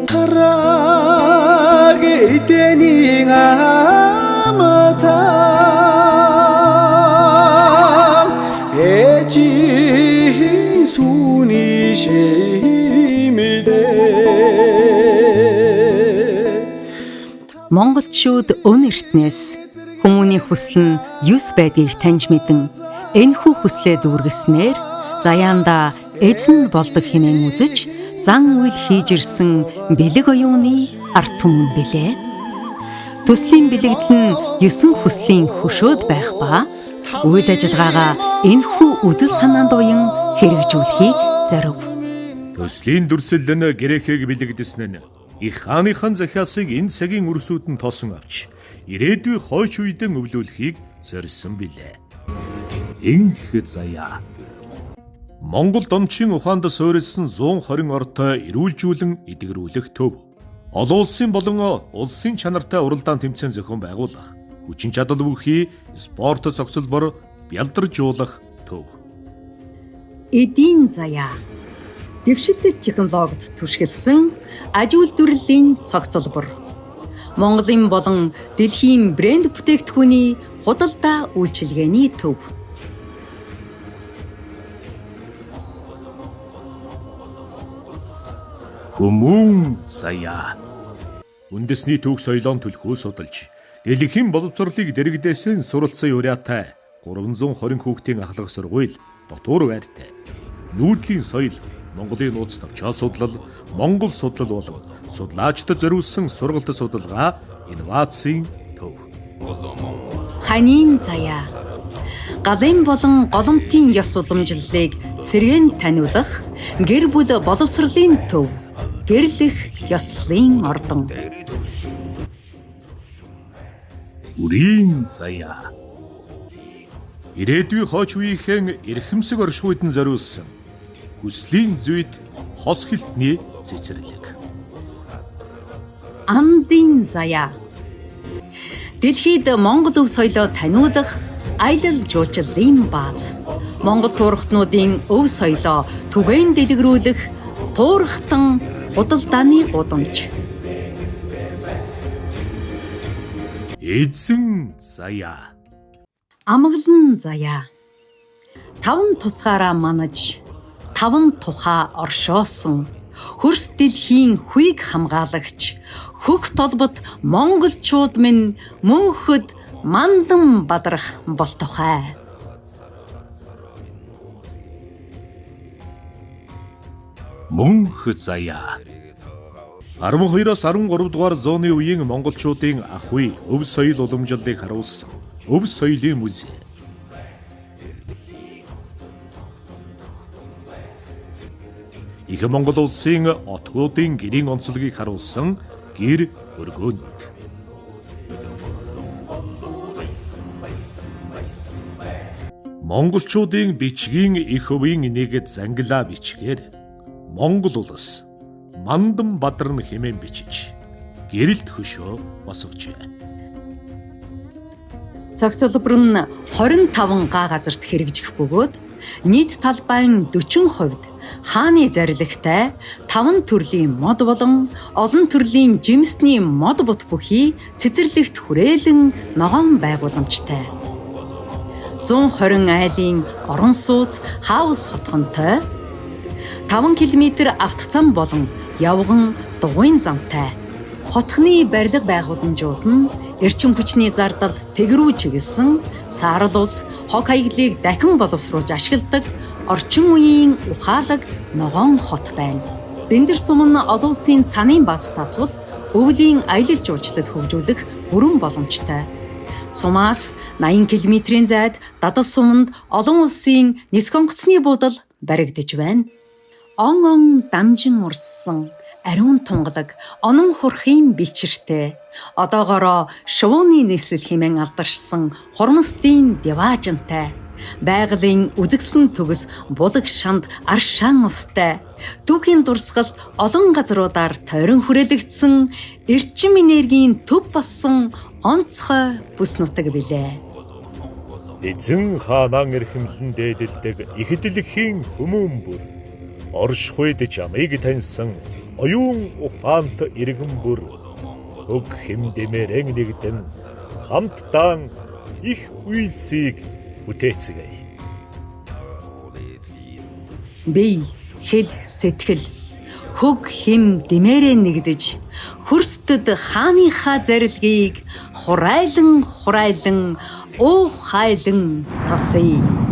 Тараг эдэний амтан эжийн сүний шимдэ. Монголчууд өн эртнээс хүмүүний хүсэл нь юс байдгийг таньж мэдэн энэхүү хүслээ дүүргэснээр заяанда эзэн нь болдог хэмээн үзэж зан үйл хийж ирсэн бэлэг оюуны ард түмэн билээ. Төслийн бэлэгдэл нь 9 хүслийн хөшөөд байх ба үйл ажиллагаагаа энэхүү үзэл санаанд уян хэрэгжүүлэхийг зорив. Төслийн дүрслэл нь гэрээхийг бэлэгдэсэн нь их хааныхан захиасыг энэ цагийн үрсүүд нь тосон авч ирээдүйн хойч үедэн өвлүүлэхийг зорьсон билээ. Инх заяа. Монгол домчин ухаанд суурилсан 120 ортой эрүүлжүүлэн эдгэрүүлэх төв. Олон улсын болон улсын чанартай уралдаан тэмцээн зохион байгуулах, хүчин чадал бүхий спорт цогцлбор бялдаржуулах төв. Эдийн заяа. Дэвшилтэт технологид түшгэлсэн аж үйлдвэрлэлийн цогцлбор. Монголын болон дэлхийн брэнд бүтээгдэхүүний худалдаа үйлчилгээний төв. Хүмүүн заяа. Үндэсний түүх соёлоон түлхүү судалж, дэлхийн боловсролыг дэрэгдээсэн суралцсан ураатай 320 хүүхдийн ахлах сургууль дотуур байртай. Нүүдлийн соёл, Монголын нууц товчоо судлал, Монгол судлал болон судлаачдад зориулсан сургалт судалгаа инновацийн төв. Ханийн заяа. Галын болон голомтын ёс уламжлалыг сэргээн таниулах гэр бүл боловсролын төв. Гэрлэх ёслолын ордон. Үрийн заяа. Ирээдүйн хойч үеийнхэн эрхэмсэг оршихуйд нь зориулсан хүслийн зүйт хос хилтний цэцэрлэг. Андын заяа. Дэлхийд Монгол өв соёлоо таниулах аялал жуулчлалын бааз. Монгол туурхтнуудын өв соёлоо түгээн дэлгэрүүлэх туурхтан худалдааны гудамж. Эзэн заяа. Амгалан заяа. Таван тусгаараа манаж, таван тухаа оршоосон хөрс дэлхийн хүйг хамгаалагч хөх толбот монголчууд минь мөнхөд мандан бадрах болтугай. Мөнх заяа. 12-оос 13 дугаар зууны үеийн монголчуудын ах үе өв соёл уламжлалыг харуулсан өв соёлын музей. Их Монгол улсын отгуудын гэрийн онцлогийг харуулсан гэр өргөөнүүд. Монголчуудын бичгийн их өвийн нэг зангилаа бичгээр Монгол улс Мандан Бадран хэмээн бичиж гэрэлт хөшөө босгожээ. Цогцлбор нь 25 га газарт хэрэгжих бөгөөд нийт талбайн 40% хааны зарилгатай 5 төрлийн мод болон олон төрлийн жимсний мод бут бүхий цэцэрлэгт хүрээлэн ногоон байгууламжтай. 120 айлын орон сууц хаус хотхонтой 5 км автоцам болон явган дугуйн замтай. Хотхны барилга байгууламжууд нь эрчим хүчний зардал тэг рүү чиглэсэн саарал ус хог хаяглыг дахин боловсруулж ашигладаг орчин үеийн ухаалаг ногоон хот байна. Бэндэр сум нь олон улсын цанын баазтай тул өвлийн аялал жуулчлал хөгжүүлэх бүрэн боломжтой. Сумаас 80 км-ийн зайд Дадал суманд олон улсын нисэх онгоцны буудал баригдаж байна. Он он дамжин урссан ариун тунгалаг онон хурхын бэлчиртэй одоогоороо шувууны нийслэл хэмээн алдаршсан хурмстын диваажинтай байгалийн үзэгсэн төгс булаг шанд аршаан устай түүхийн дурсгалт олон газруудаар тойрон хүрээлэгдсэн эрчим энергийн төв болсон онцгой бүс нутаг билээ. Эзэн хаанаа эрхэмлэн дээдэлдэг их дэлхийн хүмүүн бүр Оршихуйд чамыг таньсан оюун ухаант иргэн бүр хөг хэм дэмээрэн нэгдэн хамтдаа их үйлсийг бүтээцгээе. Бие, хэл, сэтгэл хөг хэм дэмээрээ нэгдэж хөрсдөд хааныхаа зарилгийг хурайлан хурайлан уухайлан тосъё.